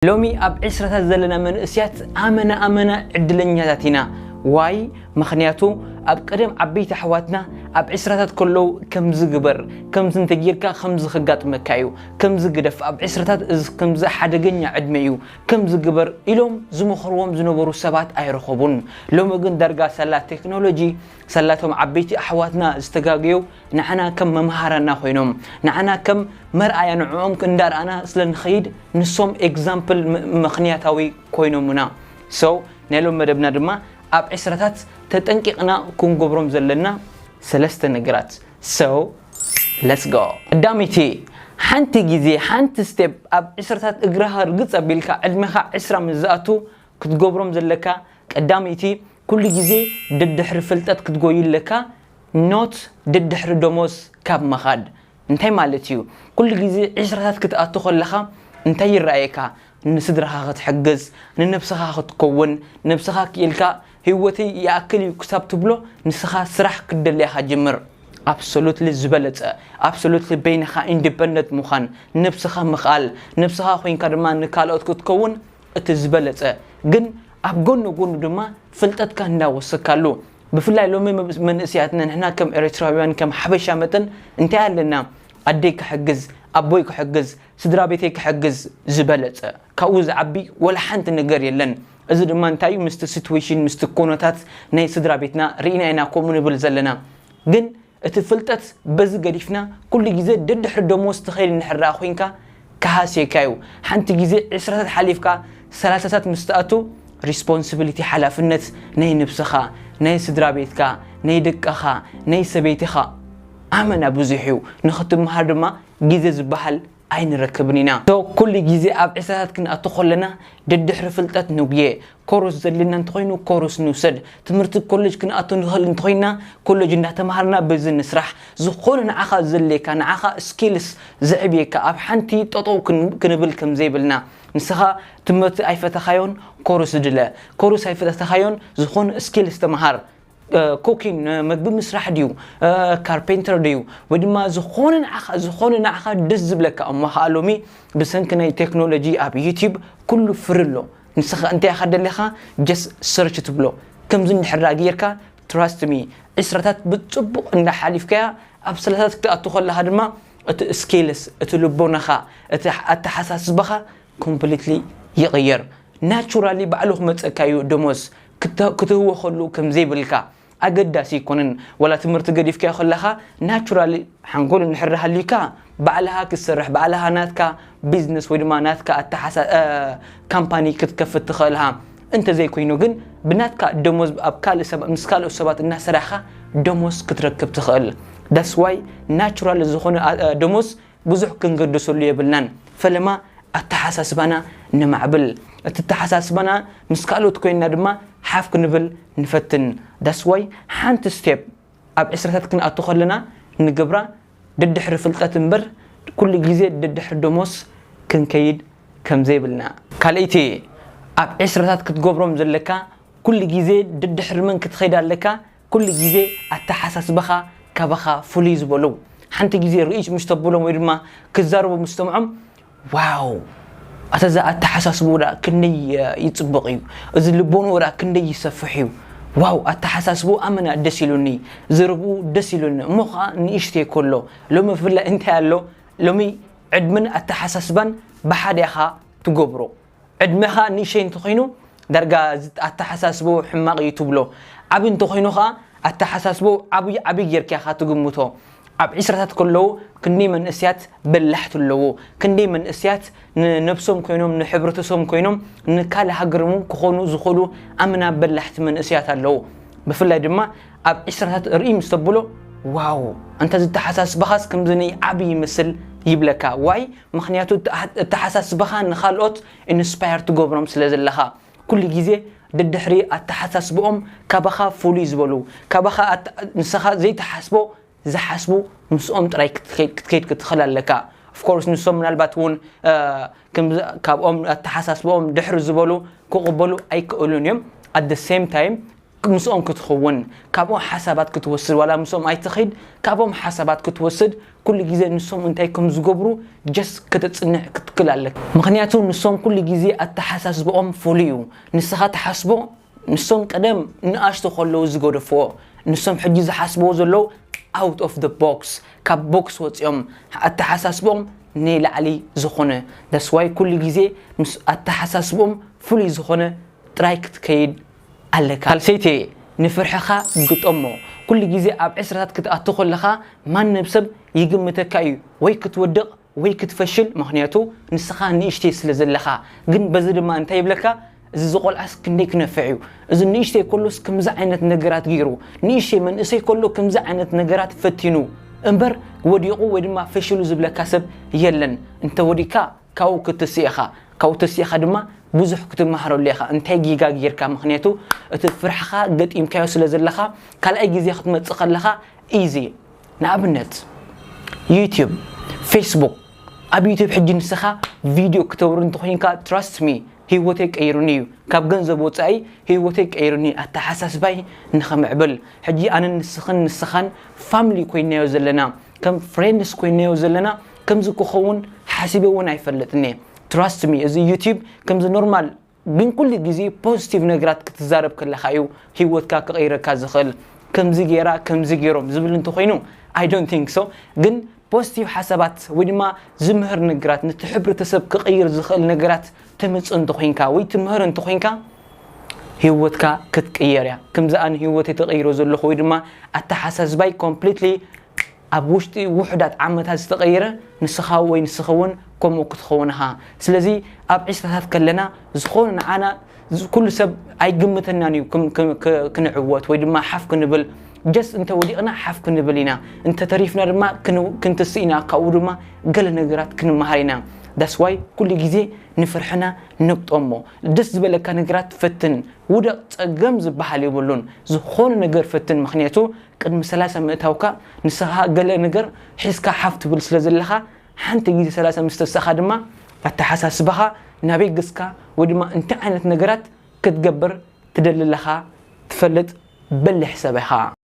ሎሚ ኣብ ዕስራታት ዘለና መንእስያት ኣመና ኣመና ዕድለኛታት ኢና። ዋይ? ምኽንያቱ ኣብ ቀደም ዓበይቲ ኣሕዋትና ኣብ ዕስራታት ከለዉ ከምዚ ግበር፣ ከምዚ እንተጌርካ ከምዚ ከጋጥመካ እዩ፣ ከምዚ ግደፍ፣ ኣብ ዕስራታት እዚ ከምዚ ሓደገኛ ዕድመ እዩ፣ ከምዚ ግበር ኢሎም ዝመኽርዎም ዝነበሩ ሰባት ኣይረኸቡን። ሎሚ ግን ዳርጋ ሳላ ቴክኖሎጂ፣ ሳላቶም ዓበይቲ ኣሕዋትና ዝተጋገዩ ንዓና ከም መምሃራና ኮይኖም፣ ንዓና ከም መርኣያ ንዕኦም እንዳርኣና ስለ ንኸይድ ንሶም ኤግዛምፕል ምኽንያታዊ ኮይኖምና። So ናይ ሎም መደብና ድማ ኣብ ዕስራታት ተጠንቂቕና ክንገብሮም ዘለና ሰለስተ ነገራት። So let's go። ቀዳመይቲ፣ ሓንቲ ግዜ ሓንቲ ስቴፕ ኣብ ዕስራታት እግራኻ ርግጽ ኣቢልካ ዕድመኻ ዕስራ ምስ ዝኣቱ ክትገብሮም ዘለካ ቀዳመይቲ፣ ኩሉ ግዜ ደድሕሪ ፍልጠት ክትጎዩ ኣለካ፣ ኖት ደድሕሪ ደሞዝ ካብ ምኻድ። እንታይ ማለት እዩ? ኩሉ ግዜ ዕስራታት ክትኣቱ ከለኻ እንታይ ይረኣየካ? ንስድራኻ ክትሕግዝ፣ ንነብስኻ ክትከውን፣ ነብስኻ ክኢልካ ህይወተይ ይኣክል እዩ ክሳብ ትብሎ ንስኻ ስራሕ ክትደሊ ኢኻ ጅምር። Absolutely ዝበለጸ፣ absolutely በይንኻ ኢንዲፐንደንት ምዃን፣ ነብስኻ ምኽኣል፣ ነብስኻ ኮይንካ ድማ ንካልኦት ክትከውን እቲ ዝበለጸ። ግን ኣብ ጎኒ ጎኑ ድማ ፍልጠትካ እንዳወሰካሉ። ብፍላይ ሎሚ መብ-፣ መንእስያትና ንሕና ከም ኤርትራውያን ከም ሓበሻ መጠን እንታይ ኣለና? ኣደይ ክሕግዝ፣ ኣቦይ ክሕግዝ፣ ስድራ ቤተይ ክሕግዝ ዝበለጸ። ካብኡ ዝዓቢ ወላ ሓንቲ ነገር የለን። እዚ ድማ እንታይ እዩ? ምስቲ ሲትዌሽን፣ ምስቲ ኮነታት ናይ ስድራ ቤትና ርኢና ኢና ከምኡ ንብል ዘለና። ግን እቲ ፍልጠት በዚ ገዲፍና ኩሉ ግዜ ደድሕሪ ደሞዝ ትኸይድ እንድሕር ደኣ ኮይንካ ክሃስየካ እዩ። ሓንቲ ግዜ ዕስራታት ሓሊፍካ ሰላሳታት ምስ ትኣቱ ሪስፖንሲቢሊቲ፣ ሓላፍነት ናይ ነብስኻ፣ ናይ ስድራ ቤትካ፣ ናይ ደቅኻ፣ ናይ ሰበይትኻ ኣመና ብዙሕ እዩ። ንኽትምሃር ድማ ግዜ ዝበሃል ኣይንረክብን ኢና። So ኩሉ ግዜ ኣብ ዕስራታት ክንኣቱ ከለና ደድሕሪ ፍልጠት ንጉየ። ኮርስ ዘድልየና እንተኾይኑ ኮርስ ንውሰድ። ትምህርቲ ኮሌጅ ክንኣቱ ንኽእል እንተኾይና ኮሌጅ እንዳተምሃርና በዚ ንስራሕ። ዝኾነ ንዓኻ ዘድልየካ፣ ንዓኻ ስኪልስ ዘዕብየካ ኣብ ሓንቲ ጠጠው ክን-፣ ክንብል ከም ዘይብልና። ንስኻ ትምህርቲ ኣይፈተኻዮን ኮርስ ድለ፣ ኮርስ ኣይፈተኻዮን ዝኾነ ስኪልስ ተምሃር። እ፣ ኩኪን፣ እ፣ መግቢ ምስራሕ ድዩ፣ እ፣ ካርፔንተር ድዩ፣ ወይ ድማ ዝኾነ ንዓኻ፣ ዝኾነ ንዓኻ ደስ ዝብለካ። እሞ ኸኣ ሎሚ ብሰንኪ ናይ ቴክኖሎጂ ኣብ ዩቲዩብ ኩሉ ፍሪ ኣሎ። ንስኻ እንታይ ኢኻ ደሊኻ? ጀስት ሰርች ትብሎ። ከምዚ እንድሕር ደኣ ጌርካ፣ ትራስት ሚ፣ ዕስራታት ብጽቡቕ እንዳ ሓሊፍካያ፣ ኣብ ሰላሳታት ክትኣቱ ከለኻ ድማ እቲ ስኪልስ፣ እቲ ልቦናኻ፣ እቲ ኣተሓሳስባኻ ኮምፕሊትሊ ይቕየር። ናቹራሊ ባዕሉ ክመጸካ እዩ ደሞዝ። ክተ-፣ ክትህወኸሉ ከም ዘይብልካ ኣገዳሲ ኣይኮነን። ዋላ ትምህርቲ ገዲፍካዮ ከለኻ ናቹራሊ ሓንጎል እንድሕር ሃልዩካ ባዕልኻ ክትሰርሕ፣ ባዕልኻ ናትካ ቢዝነስ ወይ ድማ ናትካ ኣተሓሳ-፣ እ፣ ካምፓኒ ክትከፍት ትኽእል ኢኻ። እንተዘይኮይኑ ግን ብናትካ ደሞዝ ኣብ ካልእ ሰብ-፣ ምስ ካልኦት ሰባት እናሰራሕኻ ደሞዝ ክትረክብ ትኽእል። That's why ናቹራል ዝኾነ፣ እ፣ ደሞዝ ብዙሕ ክንገድሰሉ የብልናን። ፈለማ ኣተሓሳስባና ነማዕብል። እቲ ኣተሓሳስባና ምስ ካልኦት ኮይንና ድማ ሓፍ ክንብል ንፈትን። That's why ሓንቲ ስቴፕ ኣብ ዕስራታት ክንኣቱ ከለና ንገብራ ደድሕሪ ፍልጠት እምበር ኩሉ ግዜ ደድሕሪ ደሞዝ ክንከይድ ከም ዘይብልና። ካልኣይቲ፣ ኣብ ዕስራታት ክትገብሮም ዘለካ ኩሉ ግዜ ደድሕሪ መን ክትኸይድ ኣለካ? ኩሉ ግዜ ኣተሓሳስባኻ ካባኻ ፍሉይ ዝበሉ። ሓንቲ ግዜ ርእይት ምስ ተብሎም ወይ ድማ ክዛረቡ ምስ ተምዖም፣ ዋው፣ ኣታ እዛ ኣተሓሳስብኡ ደኣ ክንደይ፣ እ፣ ይጽብቕ እዩ፣ እዚ ልቦንኡ ደኣ ክንደይ ይሰፍሕ እዩ፣ ዋው፣ ኣተሓሳስብኡ ኣመና ደስ ኢሉኒ፣ ዘረብኡ ደስ ኢሉኒ። እሞ ኸኣ ንእሽተይ ከሎ፣ ሎሚ ብፍላይ እንታይ ኣሎ፣ ሎሚ ዕድመን ኣተሓሳስባን ብሓደ ኢኻ ትገብሮ። ዕድመኻ ንእሸይ እንተኾይኑ ዳርጋ ዝ-፣ ኣተሓሳስብኡ ሕማቕ እዩ ትብሎ። ዓቢ እንተኾይኑ ኸኣ ኣተሓሳስብኡ ዓቢ፣ ዓቢ ጌርካ ኢኻ ትግምቶ። ኣብ ዕስራታት ከለዉ ክንደይ መንእስያት በላሕቲ ኣለዉ። ክንደይ መንእስያት ንነብሶም ኮይኖም፣ ንሕብረተሰቦም ኮይኖም፣ ንካልእ ሃገሮም ክኾኑ ዝኽእሉ ኣምና በላሕቲ መንእስያት ኣለዉ። ብፍላይ ድማ ኣብ ዕስራታት ርኢ ምስ ተብሎ፣ ዋው፣ ኣንታ እዚ ኣተሓሳስባኻስ ከምዚ ናይ ዓቢ ይመስል ይብለካ። ዋይ? ምኽንያቱ እቲ ኣሕ-፣ ኣተሓሳስባኻ ንኻልኦት ኢንስፓየር ትገብሮም ስለ ዘለኻ። ኩሉ ግዜ ደድሕሪ ኣተሓሳስብኦም ካባኻ ፍሉይ ዝበሉ፣ ካባኻ ኣተ-፣ ንስኻ ዘይትሓስቦ ዝሓስቡ ምስኦም ጥራይ ክትከይድ፣ ክትከይድ ክትኽእል ኣለካ። ኦፍ ኮርስ ንሶም ምናልባት እውን፣ እ፣ ከምዚ ካብኦም ኣተሓሳስብኦም ድሕሪ ዝበሉ ክቕበሉ ኣይክእሉን እዮም። ኣት ዘ ሴም ታይም ምስኦም ክትኸውን፣ ካብኦም ሓሳባት ክትወስድ፣ ዋላ ምስኦም ኣይትኸይድ፣ ካብኦም ሓሳባት ክትወስድ፣ ኩሉ ግዜ ንሶም እንታይ ከም ዝገብሩ ጀስት ከተጽንዕ ክትክል ኣለካ። ምኽንያቱ ንሶም ኩሉ ግዜ ኣተሓሳስብኦም ፍሉይ እዩ። ንስኻ ትሓስቦ ንሶም ቀደም ንኣሽቱ ከለዉ ዝገደፍዎ፣ ንሶም ሕጂ ዝሓስብዎ ዘለዉ out of the box፣ ካብ ቦክስ ወፂኦም፣ ኣተሓሳስብኦም ንላዕሊ ዝኾነ። That's why ኩሉ ግዜ ምስ ኣተሓሳስብኦም ፍሉይ ዝኾነ ጥራይ ክትከይድ ኣለካ። ካልሰይቴ፣ ንፍርሕኻ ግጠሞ። ኩሉ ግዜ ኣብ ዕስራታት ክትኣቱ ከለኻ ማንም ሰብ ይግምተካ እዩ፣ ወይ ክትወድቕ ወይ ክትፈሽል፣ ምኽንያቱ ንስኻ ንእሽተይ ስለ ዘለኻ። ግን በዚ ድማ እንታይ ይብለካ? እዚ ዝቆልዓስ ክንደይ ክነፍዕ እዩ፣ እዚ ንእሽተይ ከሎስ ከምዚ ዓይነት ነገራት ገይሩ፣ ንእሽተይ መንእሰይ ከሎ ከምዚ ዓይነት ነገራት ፈቲኑ እምበር ወዲቑ ወይ ድማ ፈሽሉ ዝብለካ ሰብ የለን። እንተወዲቕካ ካብኡ ክትስእ ኢኻ። ካብኡ ተሲእኻ ድማ ብዙሕ ክትመሃረሉ ኢኻ። እንታይ ጌጋ ጌርካ? ምኽንያቱ እቲ ፍርሕኻ ገጢምካዮ ስለ ዘለኻ፣ ካልኣይ ግዜ ክትመጽእ ከለኻ ኢዚ። ንኣብነት ዩቲዩብ፣ ፌስቡክ። ኣብ ዩቲዩብ ሕጂ ንስኻ ቪድዮ ክተውሪ እንተኾይንካ፣ ትራስት ሚ፣ ህይወተይ ቀይሩኒ እዩ። ካብ ገንዘብ ወጻኢ ህይወተይ ቀይሩኒ፣ ኣተሓሳስባይ ንኸምዕብል። ሕጂ ኣነን ንስኽን ንስኻን ፋሚሊ ኮይናዮ ዘለና፣ ከም ፍሬንድስ ኮይናዮ ዘለና፣ ከምዚ ክኸውን ሓሲበ እውን ኣይፈልጥን እየ። ትራስት ሚ፣ እዚ ዩቲዩብ ከምዚ ኖርማል፣ ግን ኩሉ ግዜ ፖዚቲቭ ነገራት ክትዛረብ ከለኻ እዩ ህይወትካ ክቕይረካ ዝኽእል። ከምዚ ጌራ፣ ከምዚ ጌሮም ዝብል እንተኾይኑ፣ I don't think so። ግን ፖዚቲቭ ሓሳባት ወይ ድማ ዝምህር ነገራት፣ ነቲ ሕብረተሰብ ክቕይር ዝኽእል ነገራት ተምጽእ እንተኾይንካ ወይ ትምህር እንተኾይንካ፣ ህይወትካ ክትቅየር እያ። ከምዚ ኣነ ህይወተይ ተቐይሮ ዘለኹ ወይ ድማ ኣተሓሳስባይ ኮምፕሊትሊ ኣብ ውሽጢ ውሑዳት ዓመታት ዝተቐየረ፣ ንስኻ ወይ ንስኺ እውን ከምኡ ክትኸውን ኢኻ። ስለዚ ኣብ ዕስራታት ከለና ዝኾነ ንዓና ዝ-፣ ኩሉ ሰብ ኣይግምተናን እዩ ክም-፣ ክም-፣ ክ-፣ ክንዕወት ወይ ድማ ሓፍ ክንብል። ጀስት እንተ ወዲቕና ሓፍ ክንብል ኢና፣ እንተ ተሪፍና ድማ ክን-፣ ክንትስእ ኢና፣ ካብኡ ድማ ገለ ነገራት ክንመሃር ኢና። That's why ኩሉ ግዜ ንፍርሕና ንግጠሞ። ደስ ዝበለካ ነገራት ፈትን፣ ውደቕ ጸገም ዝበሃል የብሉን። ዝኾነ ነገር ፈትን፣ ምኽንያቱ ቅድሚ ሰላሳ ምእታውካ ንስኻ ገለ ነገር ሒዝካ ሓፍ ትብል ስለ ዘለኻ፣ ሓንቲ ግዜ ሰላሳ ምስ ተሳኻ ድማ ኣተሓሳስባኻ ናበይ ገጽካ ወይ ድማ እንታይ ዓይነት ነገራት ክትገብር ትደሊ ኣለኻ ትፈልጥ በሊሕ ሰብ ኢኻ።